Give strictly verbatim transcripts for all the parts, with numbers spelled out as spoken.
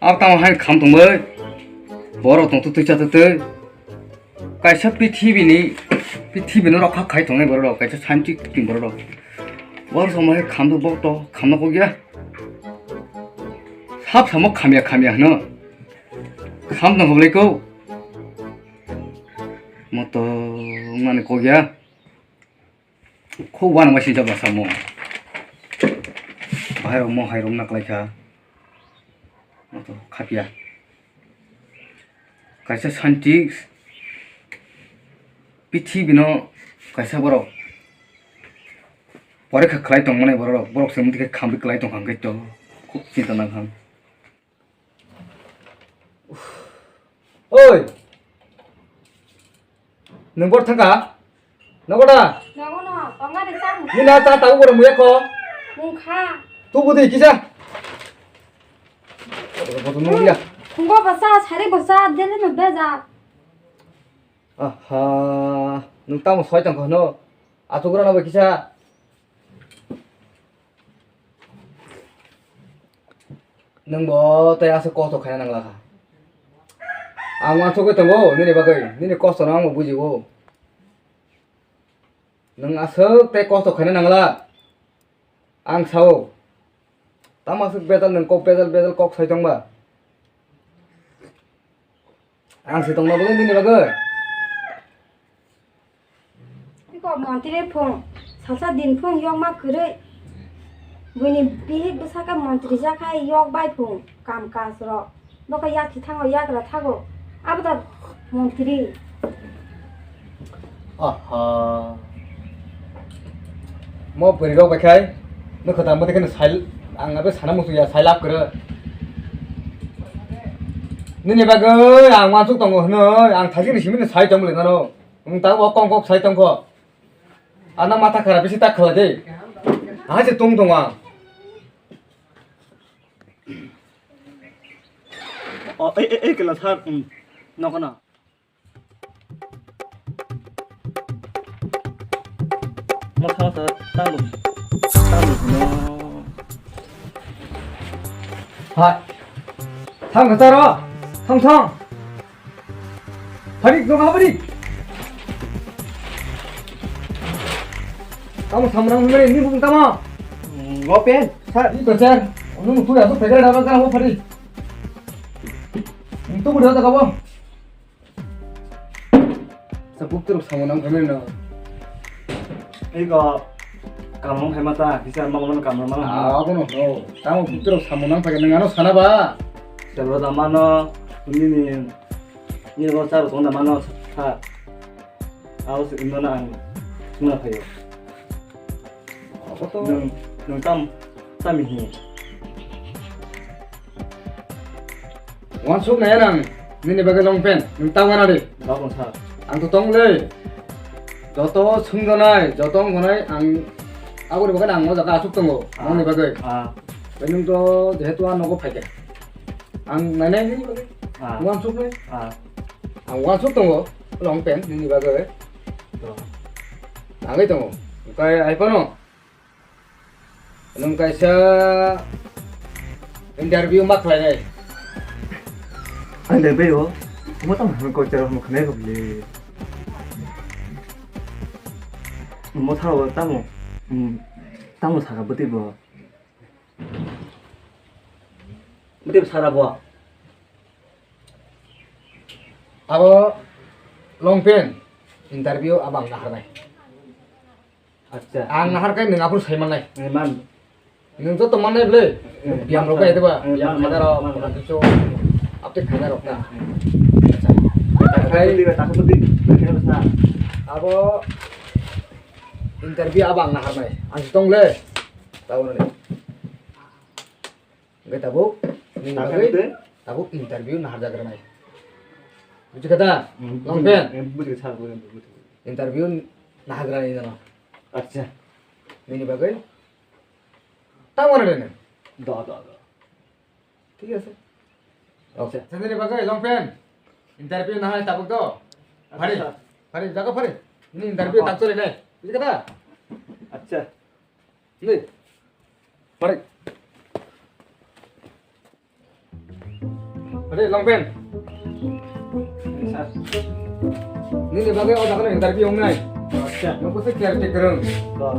Abo tamo hai kham tongbai. Borok tong twtwi cha twtwi. Kaisa pithibini, pithibini rokha khai tongnai borok rok, kaisa scientist ni borok rok. Borok rok hai kham to bok to, kham no kok ya. Sab samo khamya khamya hwno. Kham tong khablai ko. Moto mani kok ya. Khub uanama sijak bwsa mo. Bahai rok mo hai rok naklai kha. Moto khapya. Kaisa scientist pithibino kaisa borok porikha khlai tongmani borok, borok se wngtike khamwi khlai tongkha hwnkhe to khub chinta nangkha. Oi! Nwng bor thangkha? Nogo da? Nogo no, tonga de chang. Nini ha cha tago borok muya kho? Mungkha. Tu budi kisa. Bodo nugya. Khungo basa, sari basa, dele no beja. Aha, nwng tamo soi tongkha no? Achugra no bai kisa. Nwng bo tei aswk kosto khaina nang lakha. Ang uansugwi tongo nini bagwi, nini kosto no ang bo bujigo. Nwng aswk tei kosto khaina nang la. Ang sao. Tamo aswk bejal nwng kok bejal bejal kok sai tongba. Ang se tongma bagwi nini bagwi. Iko montri phung, salsa din phung yokma kwrwi. Buini bihik bwsakhe montri jakha yok bai phung, kam kaj rok. Bokhe yak si thango, yagra thago. Abo da montri. Aha. Mo bwrwi rok bai khai, no khata mo dekheno sai, ang abe sana musu ya, sai lab kwrwi. Nini bagwi ang uansuk tongo hwno, ang thajini simini sai tongmole nano. Nwng tabuk kong kok sai tongkho. Ano matha khara bisi tak khala de. Aha se tong tongo ang. O, ei, ei, ei, kela sar, um, nokono. Masa, masa, talu. Talu, no. Hai. Thang, thang, thang. Phari, nokha phari. Tamo samrang hwnwi ni bung tamo. Ngo pen, sir. Ni to sir. Unu tu ya to pegel daga kana phari. Ni to buda daga bo. Sa buk teruk samrang hwnwi no. Ego. Kamrong hai mata, kisa mama mano kamrong mano. Ah, abono no. Tamo buk teruk samrang phai nang ano sana ba. Sir ba da mano. Ni ni. Ni bo charo tong da mano sa. Abo se imno na ang suna phaio. Abo to nwng, nwng tam, tam hi. Wansuk nai nang, nini bagwi long pant, nwng ta wana de. Ba bong sa. Ang to tong le. Joto sungjonai, joto wngnai ang aboni bagwi ang o jaga asuk tongo, ah, moni bagwi. Ah. Bai nwng to jehetu ang nogo phaikha. Ang nainai nini bagwi. Ah. Wansuk nai. Ah. Ang wansuk tongo, long pant nini bagwi. To. Nangwi tongo. Okai ai phano. Nwng kaisa interview ma khlainai. Ang de beyo. Mo tamo hwn ko chero mo khnai ko le. Mo tharo tamo. Hmm. Tamo saka bwtwi bo. Bwtwi bo sara bo. Abo long pant interview abo ang naharnai. Acha. Ang nahar kai nwng aphuru sai mannai. Eh, man. Nwng joto mannai ble. Eh, biyam rok man, bai deba. Eh, biyam man, khaina rok, man, man. Kichu update khaina rok ta. Eh, eh. Acha. Takhuk bwtwi, takhuk bwtwi. Takhuk bwtwi. Abo interview abo ang naharnai. Ang tong le. Tabo nani. Hingke tabuk nini bagwi, tabuk interview naharjak rwnai. Buji kha da? Hmm, long pant. Hmm, buji kha, buji kha, buji kha. Interview naharjak rwnai jano. Acha. Nini bagwi. Tamo rwnai nang. Do, do, do. Thik ase. Acha. Acha, nini bagwi long pant. Interview nahar tabuk do. Acha, phari, sir. Phari, jaga phari. Nini interview tak chole nai. Buji kha da? Acha. Ni. Pare. Ade, long pant. Sir. Nini bagwi o jaga interview wngnai. Acha. Nwng kose caretaker wng. Ba.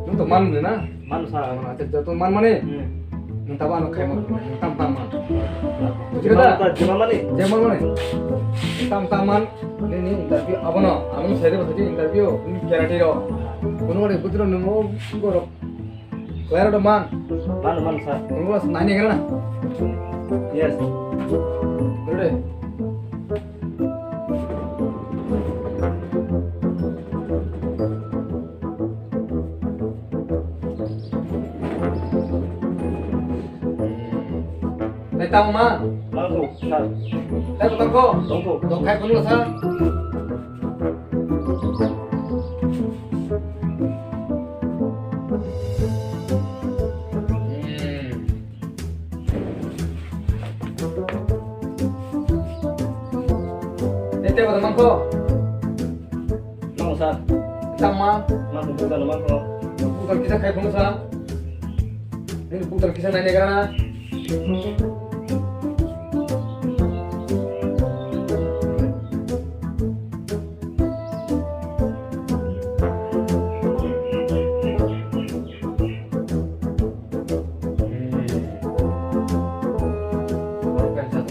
Nwng to man mano na? Man sir. Acha, joto man mani. Hmm. Nwng tabo ano khaima, tam tam man. Jima da? Jima mani? Jima mani. Tam tam man. Nini interview abono. Ang sere bwsai interview. Nini caretaker. Kono wari butro nwng o borok. Where the man? Mano, mano, sir. English nine kena. Yes. Ready? Nai tamo ma? Mano, sir. Tamo tamo? Tamo. Tamo khai kono sa? Tete ba mangko. Mangko sir. Tama. Mangko bukan mangko. Bukan kita kai bangsa. Ini bukan kita nanya karena.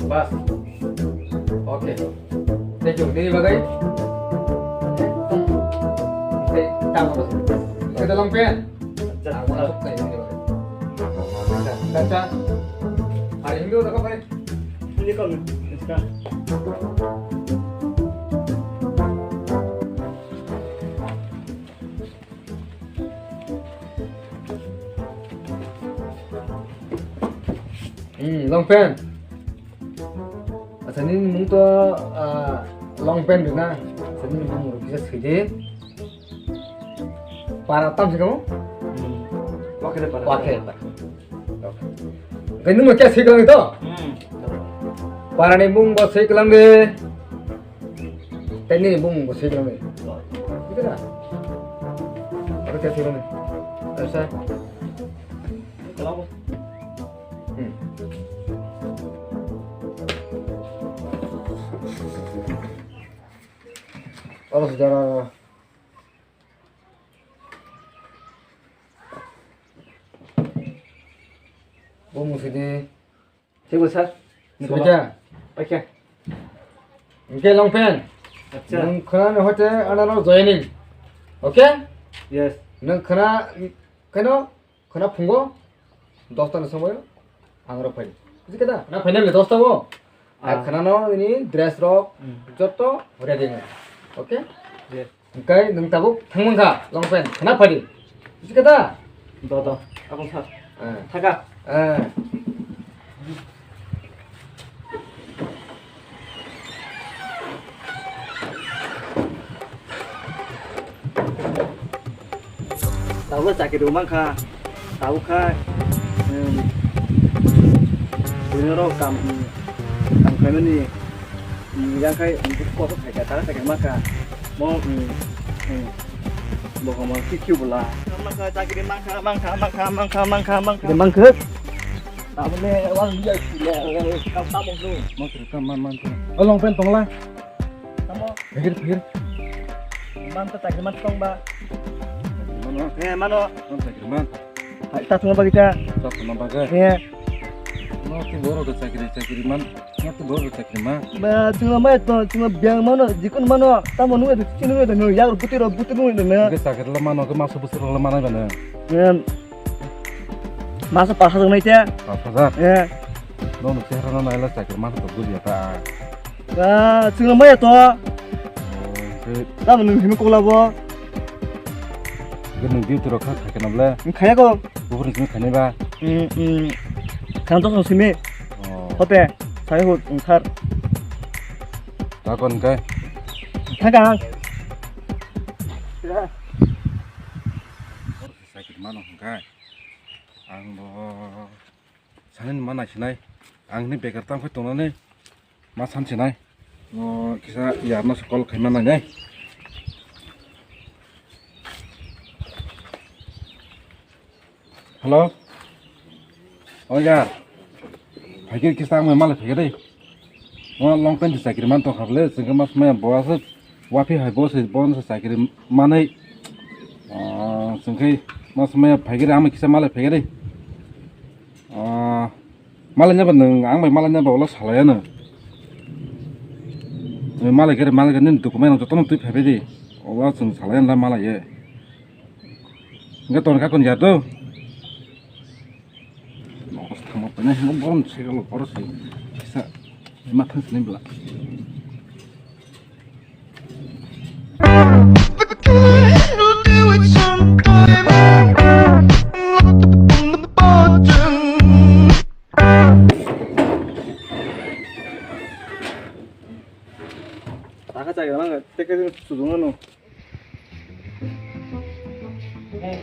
Bas. Okay. Thank you. Nini bagwi. Tei tamo. Kita long pen. Acha, acha. Acha. Hari Hindu tak apa? Hindi ko, hindi ka. Hmm, long pant. Acha, nini mung to, ah, long pant na. Acha, nini mung rok kisa sidi. Para tam sih kamu? Wakil para. Wakil para. Oke. Kamu mau kya sih kamu itu? Hmm. Para ni mung buat sih kamu deh. Tei nini bumung bo swi kwlangdi. Bidira. Aro khe swi rwni. Asa. Hmm. Oro sijara. Bumung sidi. Sebo sir. Sibika. Paikha. Hwnkhe long pant. Acha. Nwng khwnani hoite anaro joining. Okay? Yes. Nwng khwna, kheno, khwna phungo dosta ni somoyo ang rok phai. Bujikha da? Na phainai le dosta bo. Ah. Khwnano ini dress rok joto ready ngai. Okay? Yes. Hwnkhe nwng tabuk thangmangkha long pant khwna phadi. Bujikha da? Do, do. Abang sir. Eh. Thaka. Eh. Tabuk chakri rw mankha. Tabuk kha, em, buino rok kam, kam khaimani. Hmm, yang khai, hmm, kok khai ka, tara khai maka. Mo, hmm, hmm. Bo ko mo ki ki bula. Maka chakri maka, maka, maka, maka, maka, maka. Mangkhe. Tabole wang dia sila, kau tabok lu. Mangkhe, kam man, mangkhe. Along pen tongla. Tamo. Phir, phir. Man ta chakri man tong ba. Mano. Eh, mano. Man chakri man. Hai, ta tong ba kita. Ta tong ba ga. Eh. No, ki boro ga chakri, chakri man. Ba, chwngno mai to, chwngno biyang mano, jikun mano, tamo nungwi do, chini nungwi do, nung yak buti rok, buti nungwi do, ne. Hwnkhe chakri le mano, hwnkhe maso bwswk rok le manai ba nung. Em, maso pash hajar nai te. Pash hajar? Eh. Nono chehra no naila chakri mano to bujiya ta. Ba, chwngno mai to. Oh, hwnkhe. Tamo nung himi kokla bo. Hwnkhe nung duty rok kha khaikhe nable? Khaya ko. Buphuru simi khainai ba? Hmm, hmm. Khana to simi. Oh. Hote, sai hut, wngthar. Takon kai. Thangkha ang. Sakit mano hwnkhe. Ang bo sanani ma naisinai. Ang ni bekar tang phai tongnani ma sansinai. No kisa yarno se call khaima nangnai. Hello? Oh, yar. Phaikhe kisa ang malai phaikhe dei. Mo long pant se chakri man tongkha bole, chwngkhe mas maya bo aswk wapi hai bo se, bo se chakri manwi. Ah, chwngkhe mas maya phaigari, ama kisa malai phaigari. Ah, malai naba nwng, ang bai malai naba ulo salai ano. Malai gari, malai gari nini document rok jotono twi phaibai di. Ulo chwng salai ano malai ye. Hingke ton ka kon ya do. Nokos thangma paina hino borom se galo boro se. Kisa ma thang sini bela. Taka chai gana, teke sujung ano. Hai.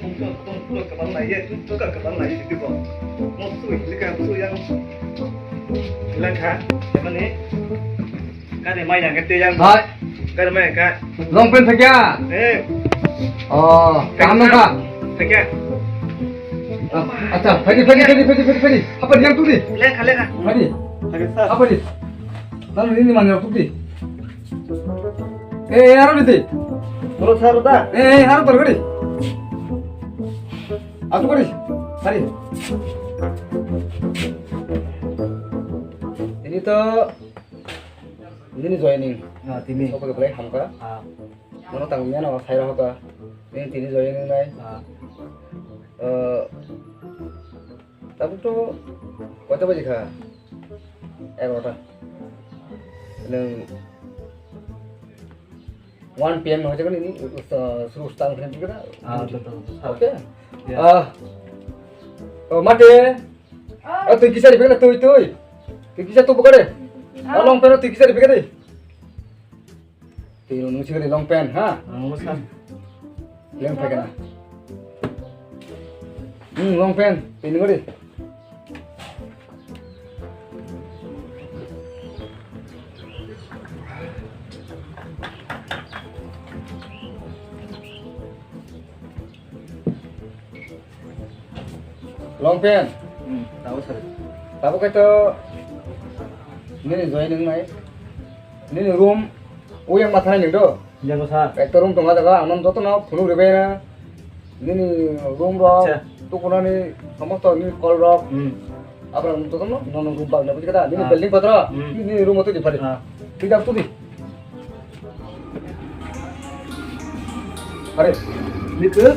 Long pant thakya? Eh. Oh, kaham nang ka? Thakya? Acha, phai di, phai di, phai di. Apa yang tu di? Lekha, lekha. Phai di. Apa di? Nang ini mana tu di? Eh, eh, aro di. Bro, sir, da. Eh, eh, aro tor gari. Atu gari. Hari. Ini to ini joining. Ah, tini. Sopo ke play hamka. Ah. Nono tang niya no sai rohoka. Ini tini joining nai. Ah. Eh, Tabuk to kota baji kha? Egarota. Nwng one P M no hoijago nini, uh, suru stang khe nini khe na? Ah, betul, betul. Okay? Ya. Ah. Oh, mate. Oh, twi kisa ri pekna, twi, twi. Twi kisa tu bukare. Ah, long pant twi kisa ri pekna. Twi rw nung sigari long pant, ha? Ang mo sa. Leng phai kana. Hmm, long pant, twi nung gari. Long pant. Hmm, tabo sir. Tabo kai to nini joining nai. Nini room uyang mathanai ning do. Jago sir. Ekta room tonga jaga, ang joto no phunuk ribai na. Nini room ro, acha, tukunani somosto nini call ro. Hmm. Abra joto no, no, no room bag na bujikada. Nini, ah, building patra. Hmm. Nini room otu di pari. Ah. Tidak tu di. Pare. Nitu.